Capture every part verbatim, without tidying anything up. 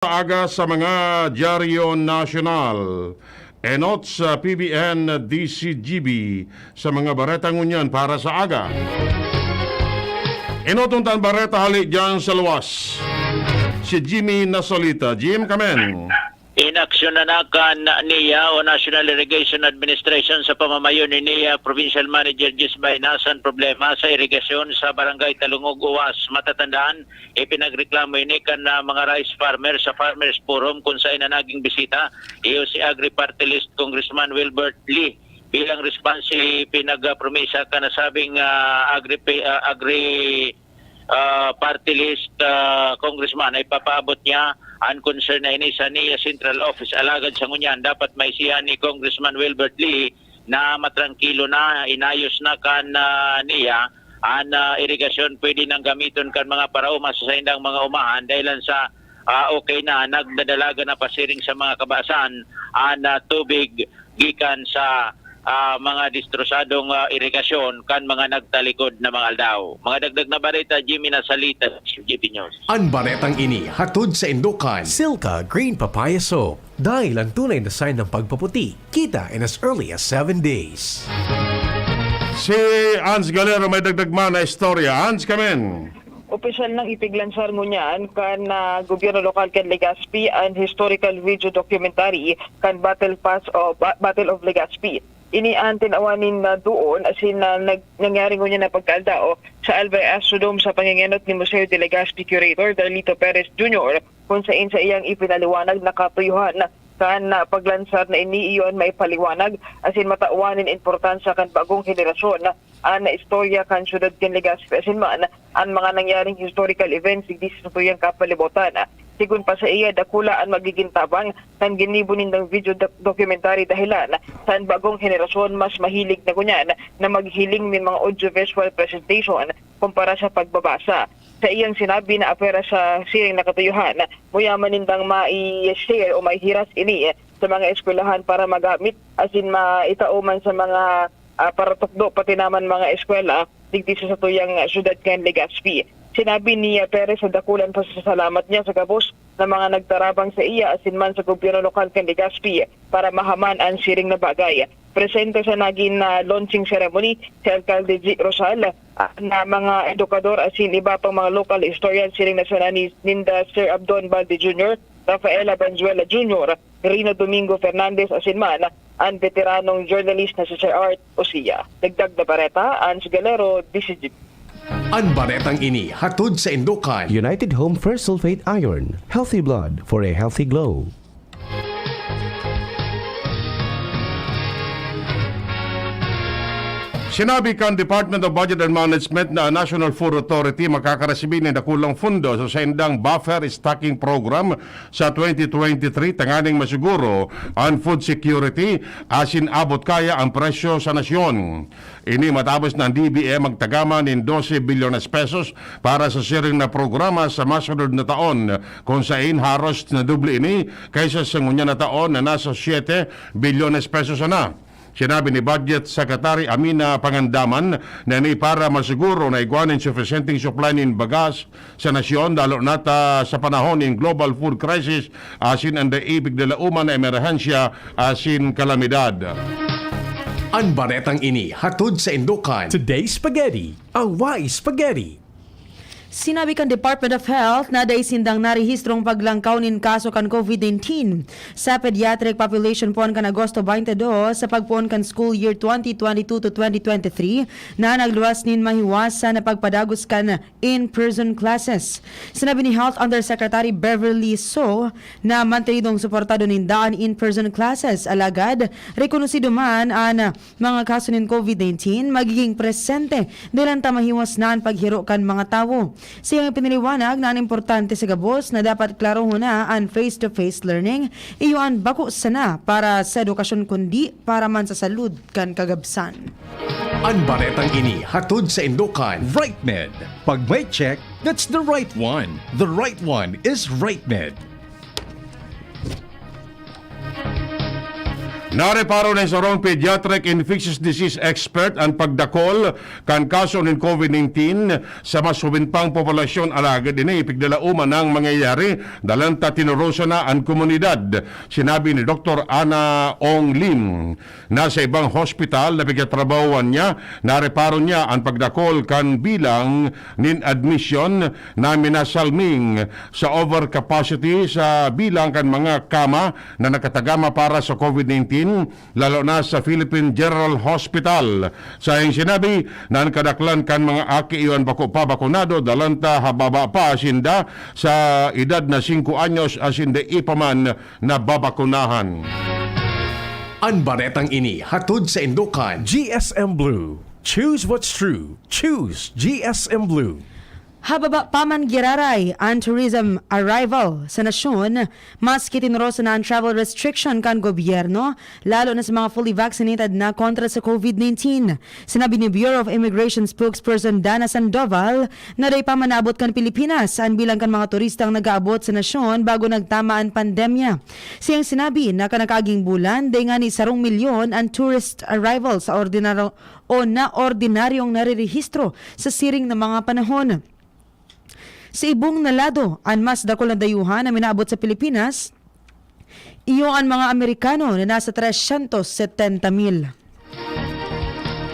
Aga sa mga dyaryo nasyonal. Enot sa P B N D C G B sa mga bareta ngunyan para sa aga. Enot untan bareta hali dyan sa luwas. Si Jimmy Nasolita. Jim, kamen. Inaksyon na nakan niya o National Irrigation Administration sa pamamayo ni niya Provincial Manager Jis Bainasan problema sa irigasyon sa Barangay Talungog, Uwas. Matatandaan, ipinagreklamo ini kan, ah, mga rice farmer sa Farmers Forum, kung saen na naging bisita iyo si Agri Party List Congressman Wilbert Lee. Bilang response, ipinagpromisa kan nasabing, ah, Agri, ah, Agri, ah, Party List, ah, Congressman, ay papaabot niya an concern na ini sa niya Central Office. Alagad sa ngunyan, dapat maisihan ni Congressman Wilbert Lee na matrangkilo na, inayos na kan, ah, niya an, ah, irigasyon pwede nang gamiton kan mga paraoma sa saindang mga umahan dahilan sa, ah, okay na, nagdadalagan na pasiring sa mga kabasan an, ah, tubig gikan sa, ah, mga destrosadong, ah, irigasyon kan mga nagtalikod na mga aldaw. Mga dagdag na bareta, Jimmy Nasalita, G B News. An baretang ini hatod sa indukan Silka Green Papaya Soap. Dahil ang tunay na sign ng pagpaputi, kita in as early as seven days. Si Hans Galero may dagdag man na istorya. Hans, kamen. Opisyal nang ipiglansar ngunyan kan, ah, gobyerno lokal kan Legazpi an historical video documentary kan Battle Pass o Ba-, Battle of Legazpi. Ini an tinawan nin, ah, duon asin, ah, nag-, nangyari ngunyan na pagkaaldaw sa Albay Astrodome sa pangengenot ni Museo de Legazpi Curator Darlito Perez Junior, kun saen sa iyang ipinaliwanag na katuyuhan kan, ah, paglansar na ini iyo an maipaliwanag asin matawan nin importansya kan bagong henerasyon an istorya kan syudad kan Legazpi asin man an mga nangyaring historical events digdi sa satuyang kapalibutan. Sigon pa saiya, dakula an magigin tabang kan ginibo nindang video doc-, documentary dahelan sa an bagong henerasyon mas mahilig na ngunyan na maghiling nin mga audiovisual presentation kumpara sa pagbabasa. Sa iyang sinabi na apwera sa siring na katuyuhan, mayaman nindang mai-share o maihiras ini sa mga eskwelahan para magamit asin maitao man sa mga, ah, paratukdo pati naman mga eskwela digdi sa satuyang, ah, syudad kan Legazpi. Sinabi ni, ah, Perez na dakul an pasasalamat niya sa gabos na mga nagtarabang sa iya asin man sa gobyerno lokal kan Legazpi para mahaman an siring na bagay. Presente sa nagin, ah, launching ceremony si Alkalde G. Rosal, ah, na mga edukador asin iba pang mga local historian siring na sana ni, ninda Sir Abdon Balde Junior, Rafaela Banzuela Junior, Rino Domingo Fernandez asin man an beteranong journalist na si Sir Art Osia. Dagdag na bareta, Ans Galero, D C G. An baretang ini hatod sa indukan United Home Fersulfate Iron, healthy blood for a healthy glow. Sinabi kan Department of Budget and Management na an National Food Authority makakaresibi nin dakulang fundo sa saindang buffer stocking program sa twenty twenty-three tanganing masiguro an food security asin abot kaya an presyo sa nasyon. Ini matapos na an D B M magtagama nin dose bilyones pesos para sa siring na programa sa masunod na taon, kun sain haros na doble ini kaysa sa ngunyan na taon na nasa siete bilyones pesos sana. Sinabi ni Budget Secretary Amina Pangandaman na ini para masiguro na igwa nin sufisyenteng supply nin bagas sa nasyon, lalo na ta sa panahon nin global food crisis asin an daig na laoman na emerhensya asin kalamidad. An baretang ini hatod sa indukan Today's Spaghetti, a wise spaghetti. Sinabi kan Department of Health na dai sindang narehistrong paglangkaw nin kaso kan COVID nineteen sa pediatric population poon kan Agosto twenty-two sa pagpoon kan school year twenty twenty-two to twenty twenty-three na nagluwas nin mahiwasan na pagpadagos kan in-person classes. Sinabi ni Health Undersecretary Beverly So na mantenidong suportado ninda an in-person classes, alagad rekonosido man an mga kaso nin COVID nineteen, magiging presente dahelan ta mahiwas na an paghiro kan mga tawo. Sa iyang ipinaliwanag na an importante sa gabos na dapat klarohon na an face-to-face learning, iyo an bako sana para sa edukasyon kundi para man sa salud kan kagabsan. An baretang ini hatod sa indukan Right Med. Pag may check, that's the right one. The right one is Right Med. Nareparo nin sarong pediatric infectious disease expert an pagdakol kan kaso nin COVID nineteen sa mas hubin pang populasyon, alagad ini pigdalaoman nang mangyayari dalan ta tinorosa na an komunidad. Sinabi ni Doktor Ana Ong Lim na sa ibang hospital na pigtatrabahoan niya, nareparo niya an pagdakol kan bilang nin admission na minasalming sa overcapacity sa bilang kan mga kama na nakatagama para sa COVID nineteen, lalo na sa Philippine General Hospital. Saiyang sinabi na an kadaklan kan mga aki iyo an bako pa bakunado, dalan ta hababa pa sinda sa edad na singko anyos asin dai pa man nababakunahan. An baretang ini hatod sa indokan. G S M Blue. Choose what's true. Choose G S M Blue. Hababa pa man giraray an tourism arrival sa nasyon, maski tinorosa na an travel restriction kan gobyerno, lalo na sa mga fully vaccinated na kontra sa COVID nineteen. Sinabi ni Bureau of Immigration spokesperson Dana Sandoval na dai pa man naabot kan Pilipinas an bilang kan mga turistang nag-aabot sa nasyon bago nagtama an pandemya. Siyang sinabi na kan nakaaging bulan, dai ngani sarong milyon an tourist arrival sa ordinaryo o na ordinaryong narirehistro sa siring na mga panahon. Sa ibong na lado, an mas dakul na dayuhan na minaabot sa Pilipinas, iyo an mga Amerikano na nasa trescientos setenta mil.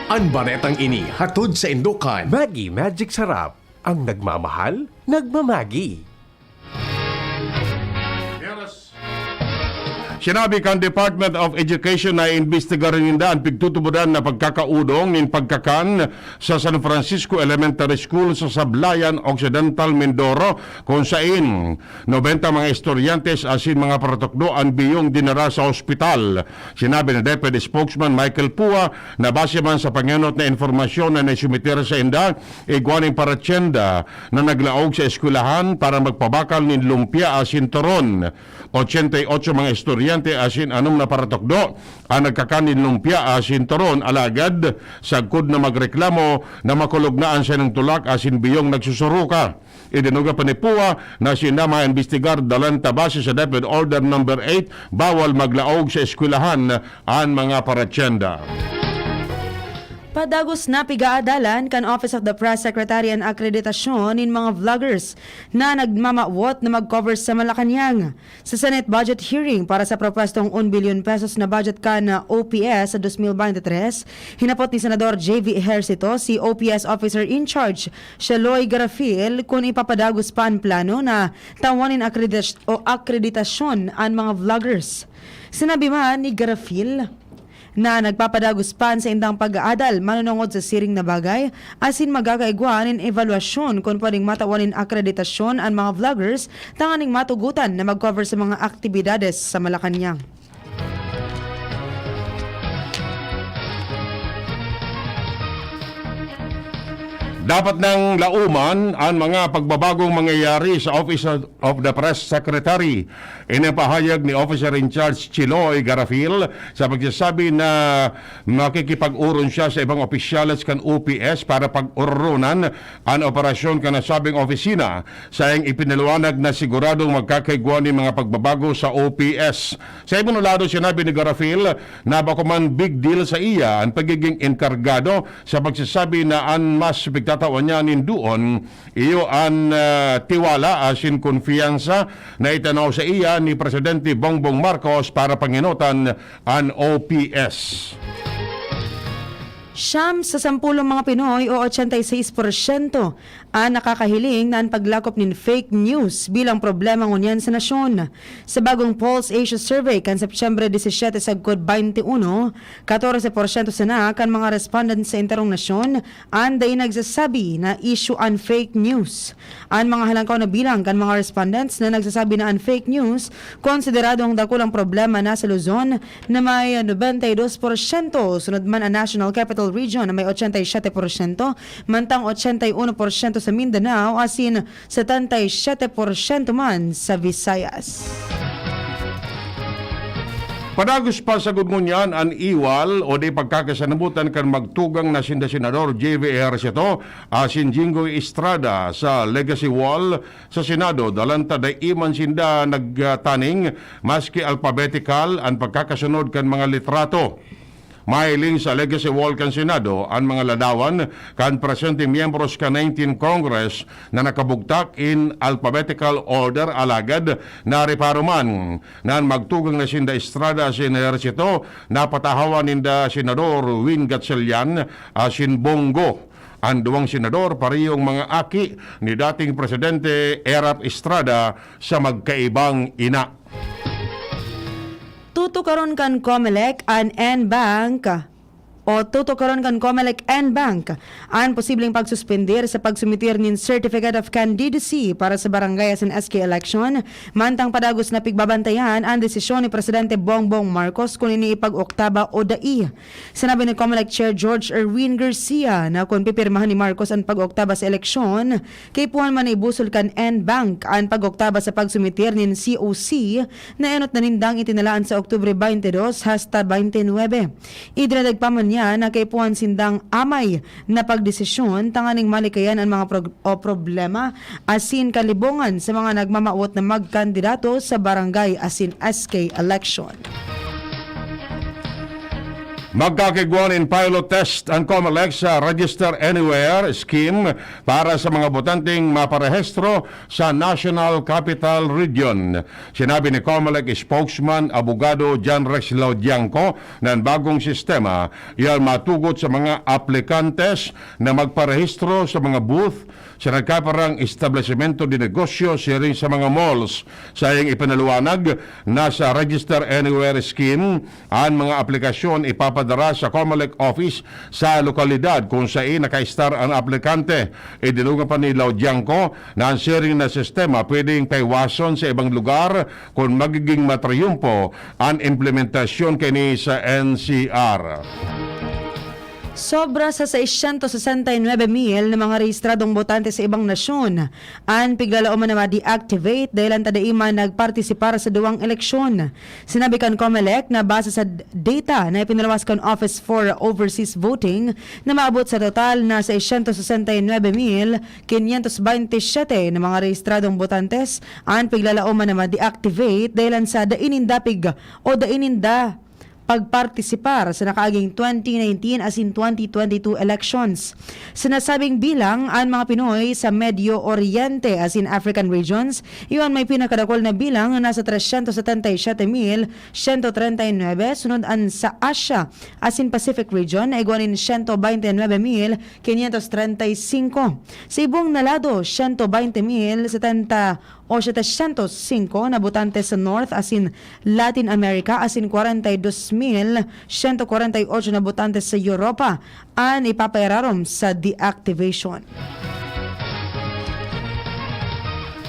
An baretang ini hatod sa indokan. Maggi Magic Sarap, ang nagmamahal, nagmamagi. Sinabi kan Department of Education na iimbestigaran ninda an pigtutubodan na pagkakaudong nin pagkakan sa San Francisco Elementary School sa Sablayan, Occidental Mindoro, kun sain nobenta mga estudyante asin mga paratukdo an biyong dinara sa ospital. Sinabi ni DepEd spokesman Michael Pua na base man sa pangenot na impormasyon na naisumiter sa inda, igwa nin paratyenda na naglaog sa eskwelahan para magpabakal nin lumpia asin turon. Ochenta y ocho mga estudyante asin anom na paratukdo an nagkakan nin lumpia asin turon, alagad sagkod na magreklamo na makulog na an saindang tulak asin biyong nagsusuruka. Idinugya pa ni Pua na sinda maimbestigar dalan ta base sa DepEd Order Number Eight, bawal maglaog sa eskwelahan an mga paratyenda. Padagos na pigaadalan kan Office of the Press Secretary an akreditasyon nin mga vloggers na nagmamawot na mag-cover sa Malacañang. Sa Senate budget hearing para sa propwestong un bilyon pesos na budget kan O P S sa dos mil bente tres, hinapot ni Senador J V Ejercito si O P S Officer in Charge Sheloy Garafil kun ipapadagos pa an plano na tawan nin akreditas-, o akreditasyon an mga vloggers. Sinabi man ni Garafil na nagpapadagos pa an saindang pag-aadal manunungod sa siring na bagay, asin magkakaigwa nin evaluasyon kun pwedeng matawan nin akreditasyon an mga vloggers tanganing matugotan na mag-cover sa mga aktibidades sa Malacañang. Dapat nang lauman an mga pagbabagong mangyayari sa Office of the Press Secretary. Ini ang pahayag ni Officer in Charge Chiloy Garafil sa pagsasabi na makikipag-uron siya sa ibang opisyales kan O P S para pag-ororonan an operasyon kan nasabing opisina. Saiyang ipinaliwanag na siguradong magkakaigwa nin mga pagbabago sa O P S. Sa ibang lado, sinabi ni Garafil na bako man big deal sa iya an pagiging enkargado sa pagsasabi na an mas pigtatawan niya nin duon iyo an, ah, tiwala asin kumpiyansa na itanaw sa iya ni Presidente Bongbong Marcos para pangenotan an O P S. Siyam sa sampulong mga Pinoy o ochenta y seis porsyento an nakakahiling na an paglakop nin fake news bilang problema ngunyan sa nasyon. Sa bagong Pulse Asia Survey kan Setyembre disisiete sagkod baynte uno, katorse porsyento sana kan mga respondents sa enterong nasyon an dai nagsasabi na issue an fake news. An mga halangkaw na bilang kan mga respondents na nagsasabi na an fake news konsideradong dakulang problema na sa Luzon na may nobenta y dos porsyento, sunod man an National Capital Region na may ochenta y siyete porsyento, mantang ochenta y uno porsyento sa Mindanao asin setenta y siyete porsyento man sa Visayas. Padagos pa sagkod ngunyan an iwal o di pagkakasanabutan kan magtugang na sinda Senador J V Ejercito asin Jinggoy Estrada sa Legacy Wall sa Senado, dalan ta dai man sinda nagtaning maski alpabetical an pagkakasunod kan mga litrato. Mahiling sa Legacy Wall kan Senado an mga ladawan kan presenteng miyembros kan nineteenth Congress na nakabugtak in alphabetical order, alagad nareparo man na an magtugang na sinda Estrada asin Ejercito napatahawan ninda Senador Win Gatchalian asin Bong Go. An duwang senador parehong mga aki ni dating Presidente Erap Estrada sa magkaibang ina. Tutukaron kan Comelec an N-Bank o tutukaron kan Comelec N-Bank an posibleng pagsuspender sa pagsumitir nin Certificate of Candidacy para sa barangay asin S K election, mantang padagos na pigbabantayan an desisyon ni Presidente Bongbong Marcos kun ini ipag-oktaba o dai. Sinabi ni Comelec Chair George Erwin Garcia na kun pipirmahan ni Marcos an pag-oktaba sa eleksyon, kaipuhan man na ibusol kan N-Bank an pag-oktaba sa pagsumitir nin C O C na enot na nindang itinalaan sa Oktubre twenty-two hasta twenty-nine. Idinagdag pa man niya na kaipuhan sindang amay na pagdesisyon tanganing malikayan an mga prog-, o problema asin kalibongan sa mga nagmamawot na magkandidato sa barangay asin S K election. Magkakigwa nin pilot test an Comelec sa Register Anywhere scheme para sa mga botanteng maparehistro sa National Capital Region. Sinabi ni Comelec spokesman, Abogado John Rex Laudianco, na an bagong sistema iyan matugot sa mga aplikantes na magparehistro sa mga booth sa nagkaparang establisimento de negosyo siring sa mga malls. Sa iyang ipinaliwanag na sa Register Anywhere Scheme, an mga aplikasyon ipapadara sa Comelec office sa lokalidad kung saen nakaestar an aplikante. Idinungan pa ni Laudianco na an siring na sistema pwedeng paiwason sa ibang lugar kun magiging matriyumpo an implementasyon kaini sa N C R. Sobra sa seiscientos sesenta y nuebe mil na mga rehistradong botante sa ibang nasyon an piglalaoman na ma-deactivate dahil an ta dai man nagpartisipar sa duwang eleksyon. Sinabi kan Comelec na base sa d-, data na ipinaluwas kan Office for Overseas Voting na maabot sa total na seiscientos sesenta y nuebe mil quinientos veintisiete na mga rehistradong botantes an piglalaoman na ma-deactivate dahil an sa dai ninda pig o dai ninda pagpartisipar sa nakaaging twenty nineteen asin twenty twenty-two elections. Sa nasabing bilang, an mga Pinoy sa Medio Oriente asin African regions, iyo an may pinakadakul na bilang na nasa trescientos setenta y siete mil siyento treinta y nuebe, sunod an sa Asia asin Pacific region na igwa nin siyento baynte nuebe mil quinientos treinta y singko. Sa ibong na lado, siyento baynte mil setenta o setecientos singko na botante sa North asin Latin America asin kwarenta y dos mil siyento kwarenta y ocho na botante sa Europa an ipapairarom sa deactivation.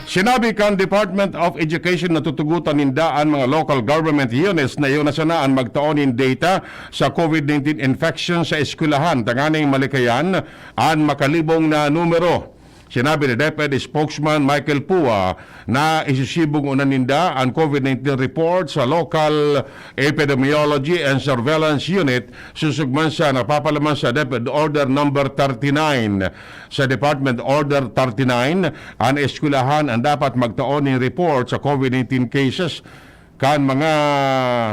Sinabi kan Department of Education na tutugotan ninda an mga local government units na iyo na sana an magtao nin data sa COVID nineteen infection sa eskwelahan tanganing malikayan an makalibong na numero. Sinabi ni DepEd spokesman Michael Pua na isisibong una ninda an COVID nineteen report sa Local Epidemiology and Surveillance Unit, susog man sa napapalaman sa DepEd Order Number thirty-nine. Sa Department Order thirty-nine, an eskwelahan an dapat magtao nin report sa COVID nineteen cases kan mga,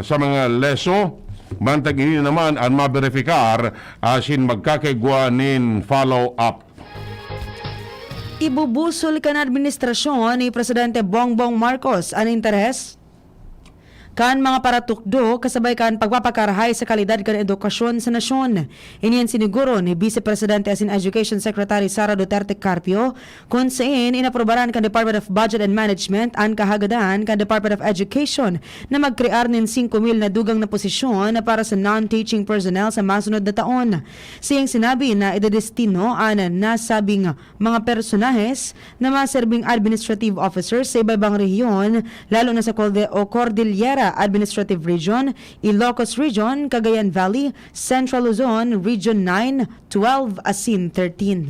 sa mga leso, mantang ini naman an maberefikar asin magkakaigwa nin follow-up. Ibubusol kan administrasyon ni Presidente Bongbong Marcos an interes kan mga paratukdo kasabay kan pagpapakarahay sa kalidad kan edukasyon sa nasyon. Ini an siniguro ni Vice Presidente asin Education Secretary Sara Duterte Carpio, kun saen inaprubaran kan Department of Budget and Management an kahagadan kan Department of Education na magkrear nin singko mil na dugang na posisyon para sa non-teaching personnel sa masunod na taon. Sa iyang sinabi na idedestino an nasabing mga personahes na maserbing administrative officers sa iba-ibang rehiyon, lalo na sa Corde-, o Cordillera Administrative Region, Ilocos Region, Cagayan Valley, Central Luzon, Region nine, twelve asin thirteen.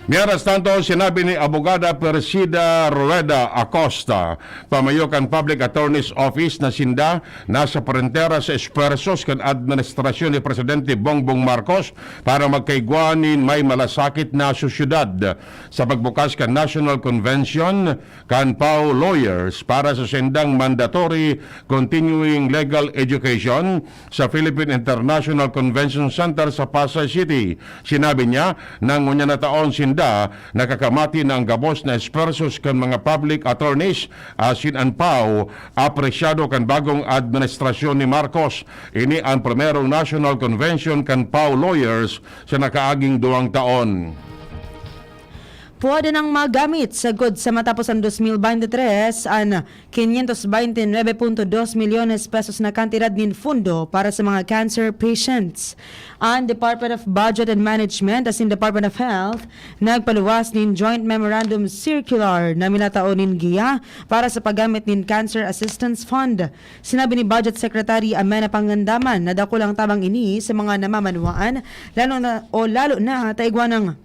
Mientras tanto, sinabi ni Abogada Persida Rueda Acosta, pamayo kan Public Attorney's Office, na sinda nasa parentera sa esfuerzos kan administrasyon ni Presidente Bongbong Marcos para magkaigwa nin may malasakit na sosyedad sa pagbukas kan National Convention kan PAO Lawyers para sa sindang mandatory continuing legal education sa Philippine International Convention Center sa Pasay City. Sinabi niya na ngunyan na taon sinda nakakamati na an gabos na esfuerzos kan mga public attorneys asin an PAO apresyado kan bagong administrasyon ni Marcos. Ini an primerong National Convention kan PAO Lawyers sa nakaaging duwang taon. Pwede nang magamit sagkod sa matapos an dos mil bente tres an quinientos bente nuebe punto dos milyones pesos na kantidad nin fundo para sa mga cancer patients. An Department of Budget and Management asin Department of Health nagpaluwas nin Joint Memorandum Circular na minatao nin giya para sa paggamit nin Cancer Assistance Fund. Sinabi ni Budget Secretary Amena Pangandaman na dakul ang tabang ini sa mga namamanwaan, lalo na, o lalo na ta igwa nang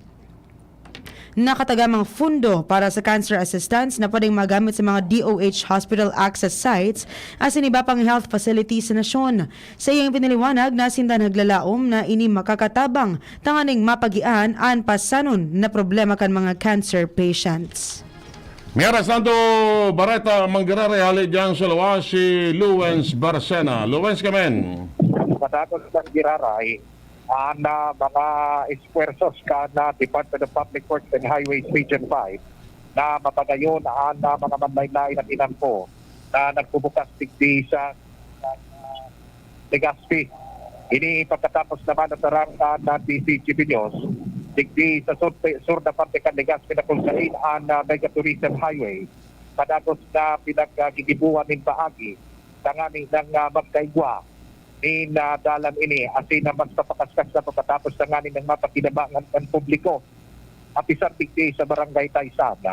nakatagamang fundo para sa cancer assistance na pwedeng magamit sa mga D O H hospital access sites asin iba pang health facilities sa nasyon. Sa iyang pinaliwanag na sinda naglalaom na ini makakatabang tanganing mapagian an pasanon na problema kan mga cancer patients. Mientras tanto, Bareta Manggiraray, hali diyan sa luwas si Luwens Barcena. Luwens, kamen. Matapos ng Giraray, ang ah, mga esfuerzos kan ah, Department of Public Works and Highways Region five na mapadayon ang ah, mga manlain-lain na tinampo na nagbubukas digdi sa ah, Legazpi. Ini pagkatapos naman na sarang kan ah, D C G P News, digdi sa sur, sur na parte kan Legazpi na kung sain ang ah, Mega Tourism Highway padagos na pinaggigibuhan nin paagi tangani nang ah, magkaigwa nin ah, dalan ini asin na mas papakaskas na pagkatapos tangani nang mapakinabangan kan publiko. Apisar digdi sa Barangay Taysan,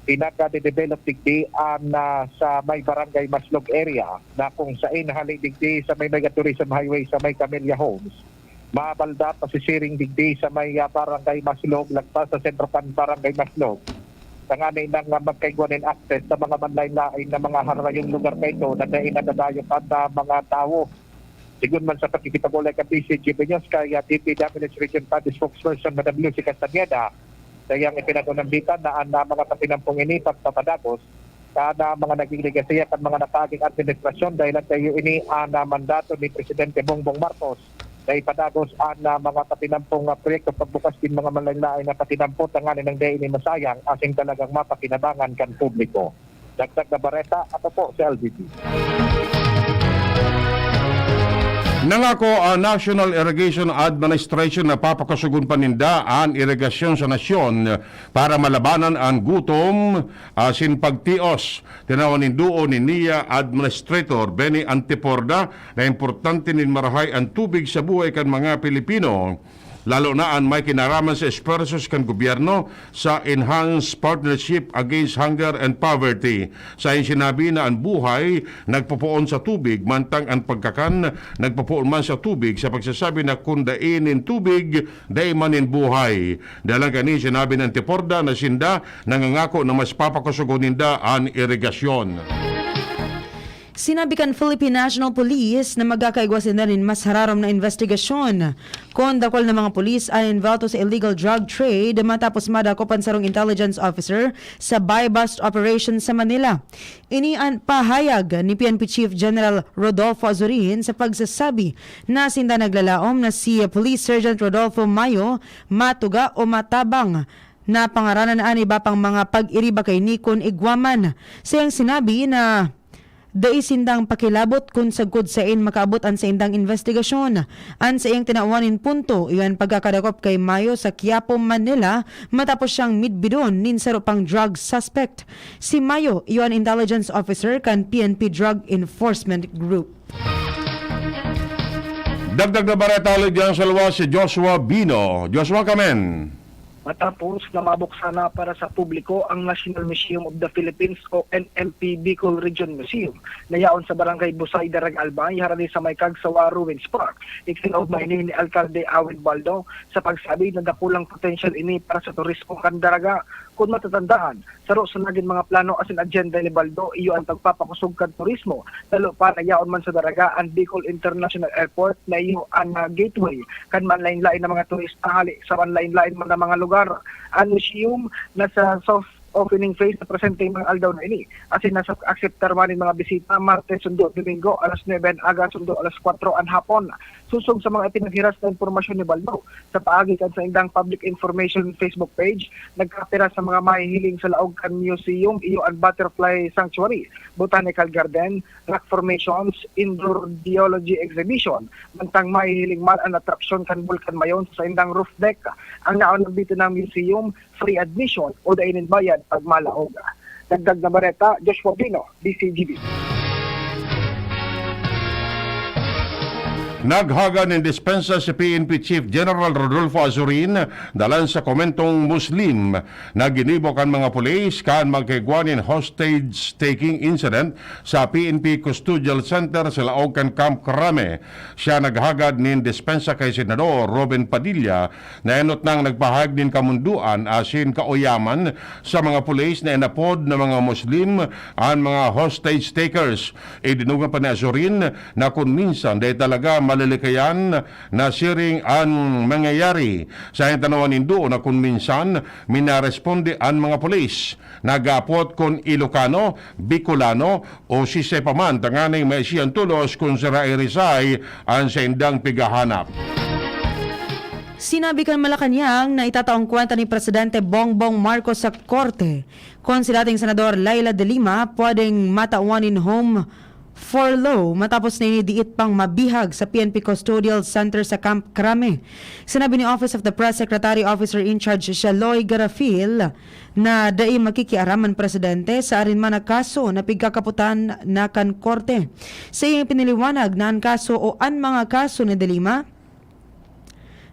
pinaka-develop digdi an ah, sa may Barangay Maslog area na kung sain hali digdi sa may Mega Tourism Highway sa may Camellia Homes. Mabalda pasisiring digdi sa may ah, Barangay Maslog, lagpas sa sentro kan Barangay Maslog. Tangani nang ah, magkaigwa nin access sa mga manlain-lain na mga harayong lugar na ito na dai nadadayo kan ah, mga tawo. Sigon man sa pakikipag-olay kan D C G P News kay ah, D P W H Region five Spokesperson Madam Lucy Castañeda, sa iyang ipinag-unambitan na an ah, mga patinampong ini pagpapadagos kan ah, mga naging legasiya kan mga nakaaging administrasyon dahil an kayo ini an ah, mandato ni Presidente Bongbong Marcos na ipadagos an ah, mga patinampong ah, proyekto pagbukas din mga manlain-lain na patinampo tanganing dai ini masayang asin talagang mapakinabangan kan publiko. Dagdag na bareta, ako po si L B B. Nangako ang National Irrigation Administration na papakasogon pa ninda an irigasyon sa nasyon para malabanan an gutom asin pagtios. Tinawan nin duo ni N I A Administrator Benny Antiporda na importante nin marahay an tubig sa buhay kan mga Pilipino, lalo na an may kinaraman sa esfuerzos kan gobyerno sa Enhanced Partnership Against Hunger and Poverty. Sain sinabi na an buhay nagpopoon sa tubig, mantang an pagkakan nagpopoon man sa tubig, sa pagsasabi na kun dai nin tubig, dai man nin buhay. Dalang kani, sinabi ni Antiporda na sinda nangangako na mas papakusogon ninda an irigasyon. Sinabi kan Philippine National Police na magkakaigwa sinda nin mas hararom na investigasyon kun dakul na mga pulis an involto sa illegal drug trade matapos madakop an sarong intelligence officer sa buy-bust operation sa Manila. Ini an pahayag ni P N P Chief General Rodolfo Azurin sa pagsasabi na sinda naglalaom na si Police Sergeant Rodolfo Mayo matuga o matabang na pangaranan an iba pang mga pag-iriba kaini kun igwa man. Sa iyang sinabi na dai sindang pakilabot kun sagkod saen makaabot an saindang investigasyon. An saiyang tinawan nin punto, iyo an pagkakadakop kay Mayo sa Quiapo, Manila, matapos siyang midbidon nin saro pang drug suspect. Si Mayo, iyo an intelligence officer kan P N P Drug Enforcement Group. Dagdag na bareta hali diyan sa luwas si Joshua Bino. Joshua, kamen. Matapos na mabuksan na para sa publiko ang National Museum of the Philippines o N M P Bicol Region Museum, na yaon sa Barangay Busay, Daraga, Albay, harani sa may Cagsawa Ruins Park, ikinaugma ini ni Alkalde Awin Baldo sa pagsabi na dakulang potensyal ini para sa turismo kan Daraga. Kun matatandaan, saro sa nagin mga plano asin agenda ni Baldo, iyo an pagpapakosog kan turismo, lalo pa na yaon man sa Daraga an Bicol International Airport, na iyo an, ah, gateway kan manlaen-laen na mga turista hali sa manlaen-laen man na mga lugar. An museum nasa soft opening phase sa presenteng mga aldaw na ini, asin nasa akseptar man nin mga bisita, Martes sundo Domingo, alas nuebe an aga sundo alas kwatro an hapon. Sosog sa mga ipinaghiras na impormasyon ni Baldo, sa paagi kan saindang public information Facebook page, nagkapira sa mga mahihiling sa laog kan museum iyo an Butterfly Sanctuary, Botanical Garden, Rock Formations, Indoor Geology Exhibition, mantang mahihiling man an atraksyon kan Bulkan Mayon sa saindang roof deck. Ang naon nagbitin ng museum, free admission o dai nin bayad pag malaog. Dagdag na bareta, Joshua Bino, D C G B. Naghagad nin dispensa si P N P Chief General Rodolfo Azurin dalan sa komentong Muslim na ginibo kan mga pulis kan magkaigwa nin hostage-taking incident sa P N P Custodial Center sa laog kan Camp Crame. Siya naghagad nin dispensa kay Senador Robin Padilla na enot nang nagpahayag nin kamundoan asin kauyaman sa mga pulis na inapod na mga Muslim an mga hostage-takers. Idinungan pa ni Azurin na kun minsan dai talaga malilikayan na siring an mangyayari. Sa tanoan nindo na kun minsan minaresponde an mga pulis. Nag-aapot kun Ilocano, Bicolano o sisay pa man tanganing maisi an tolos kun sira irisay an saindang pighahanap. Sinabi kan Malacañang na itataong kwenta ni Presidente Bongbong Marcos sa korte kun si dating Senador Leila de Lima pwedeng matawan nin home furlough matapos na ini diit pang mabihag sa P N P Custodial Center sa Camp Crame. Sinabi ni Office of the Press Secretary Officer in Charge Shaloy Garafil na dai makikiaram an presidente sa arin man na kaso na pigkakapotan na kan korte. Sa iyang piniliwanag na an kaso o an mga kaso ni De Lima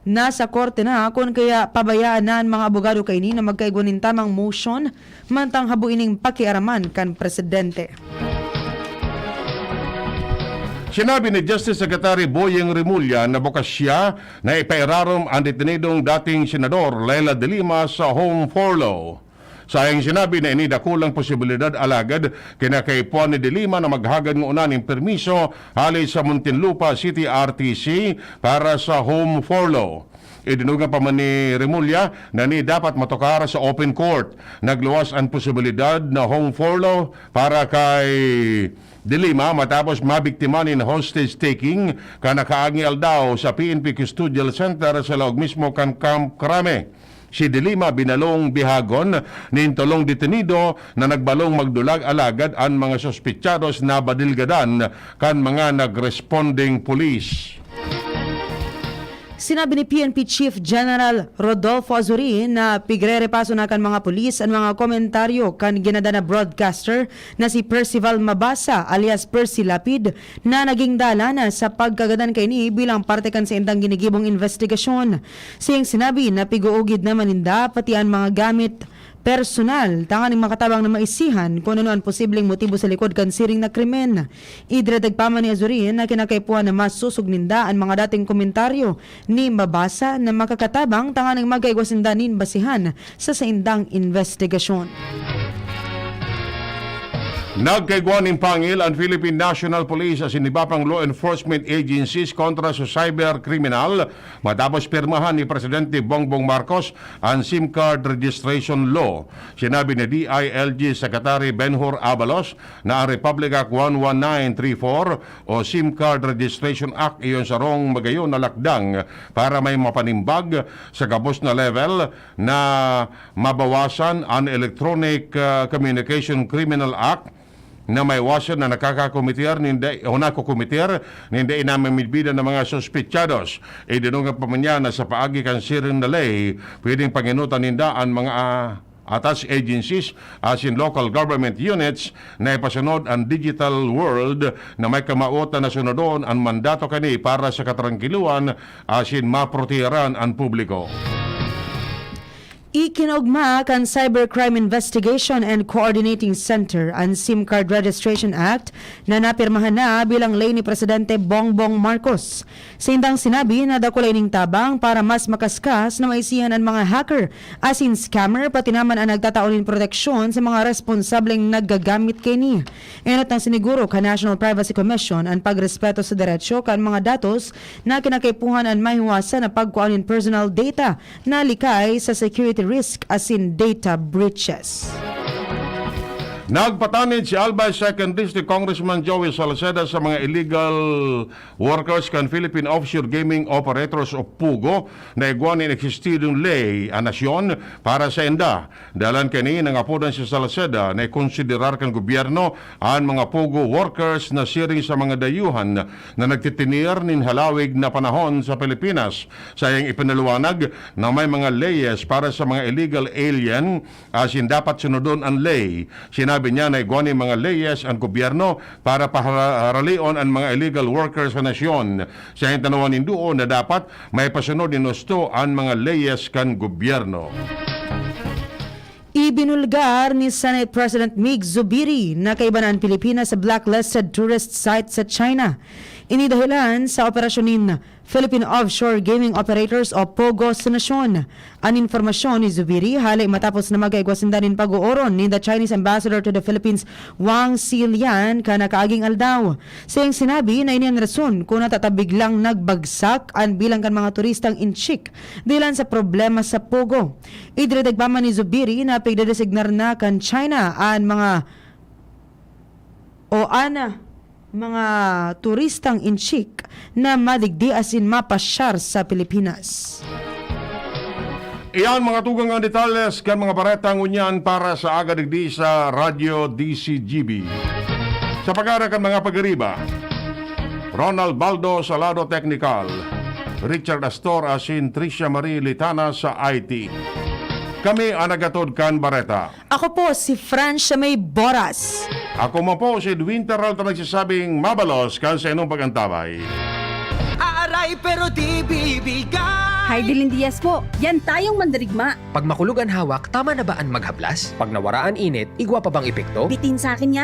nasa korte na, kun kaya pabayaan na an mga abogado kaini na magkaigwa nin tamang motion mantang habo ining pakiaraman kan presidente. Sinabi ni Justice Secretary Boying Remulla na bukas siya na ipairarom an detenidong dating Senador Leila de Lima sa home furlough. Sa iyang sinabi na ini dakulang posibilidad, alagad kinakaipuhan ni De Lima na maghagad ngona nin permiso hale sa Muntinlupa City R T C para sa home furlough. Idinungan pa man ni Remulla na ini dapat matukar sa open court. Nagluwas an posibilidad na home furlough para kay De Lima matapos mabiktima nin hostage-taking kan nakaaging aldaw sa P N P Custodial Center sa laog mismo kan Camp Crame. Si De Lima binalong bihagon nin tolong detenido na nagbalong magdulag, alagad an mga sospetsados nabadilgadan kan mga nagresponding pulis. Sinabi ni P N P Chief General Rodolfo Azurin na pigrerepaso na kan mga pulis an mga komentaryo kan ginadan na broadcaster na si Percival Mabasa alias Percy Lapid na naging dalan sa pagkagadan kaini bilang parte kan saindang ginigibong investigasyon. Sa iyang sinabi na pig-uugid naman ninda pati an mga gamit personal tanganing makatabang na maisihan kun ano an posibleng motibo sa likod kan siring na krimen. Idinagdag pa man ni Azurin na kinakaipuhan na masosog ninda an mga dating komentaryo ni Mabasa na makakatabang tanganing magkaigwa sinda nin basihan sa saindang investigasyon. Nagkaigwa nin pangil an Philippine National Police asin iba pang law enforcement agencies kontra sa cyber kriminal matapos pirmahan ni Presidente Bongbong Marcos an SIM card registration law. Sinabi ni D I L G Secretary Benhur Abalos na ang Republic Act one one nine three four o SIM Card Registration Act iyon sarong magayon na lakdang para may mapanimbag sa gabos na level na mabawasan an Electronic, ah, Communication Criminal Act na may wasyon na nakakakometer ninda o nakokometer ninda inamamidbidan na mga suspetsados. Idinungan pa man niya na sa paagi kan siring na ley, pwedeng pangenotan ninda an mga, ah, attached agencies asin local government units na ipasunod an digital world na may kamawotan na sunodon an mandato kani para sa katrangkiluan asin maproteharan an publiko. Ikinugma kan Cybercrime Investigation and Coordinating Center an SIM Card Registration Act na napirmahan na bilang ley ni Presidente Bongbong Marcos. Saindang sinabi na dakula ining tabang para mas makaskas na maisihan an mga hacker asin scammer, pati naman an nagtatao nin proteksyon sa mga responsableng naggagamit kaini. Enot nang siniguro kan National Privacy Commission an pagrespeto sa deretsyo kan mga datos na kinakaipuhan an mahiwasan na pagkua nin personal data na likay sa security risk asin data breaches. Nagpatanid si Albay Second District Congressman Joey Salceda sa mga illegal workers kan Philippine Offshore Gaming Operators o POGO na igwa nin existidong ley an nasyon para sa enda. Dalan kani, nangapodan si Salceda na ikonsiderar kan gobyerno an mga POGO workers na siring sa mga dayuhan na nagtitinir nin halawig na panahon sa Pilipinas. Sayang ipinaliwanag na may mga leyes para sa mga illegal alien, asin dapat sunodon an ley. Sinabi niya na igwa nin mga leyes an gobyerno para paharalion an mga illegal workers sa nasyon. Sa tanawan nindo na dapat may pasunod nin husto an mga leyes kan gobyerno. Ibinulgar ni Senate President Mig Zubiri na kaiba na an Pilipinas sa blacklisted tourist site sa China. Ini dahilan sa operasyon nin Philippine Offshore Gaming Operators o POGO sa nasyon. An impormasyon ni Zubiri hale matapos na magkaigwa sinda nin pag-ooron ninda Chinese Ambassador to the Philippines, Wang Xilian, kan nakaaging aldaw. Saiyang sinabi na ini an rason kun nata ta biglang nagbagsak an bilang kan mga turistang inchik dahilan sa problema sa POGO. Idinagdag pa man ni Zubiri na pigdedesignar na kan China an mga o an mga turistang inchik na madigdi asin mapasyar sa Pilipinas. Iyan, mga tugang, ang detalles kan mga bareta ngunyan para sa aga digdi sa Radyo D C G B. Sa pagkara kan mga pagiriba, Ronald Baldo sa lado teknikal, Richard Astor asin Tricia Marie Litana sa I T. Kami an nagatod kan bareta. Ako po si Francia May Boras. Ako man po si Edwin Peralta, nagsasabing mabalos kan sa inyong pag-antabay. Aaray pero di bibigay. Hi, Dylan Diaz po. Yan tayong mandirigma. Pag makulog an hawak, tama na ba an maghaplas? Pag nawara an init, igwa pa bang epekto? Bitin sa akin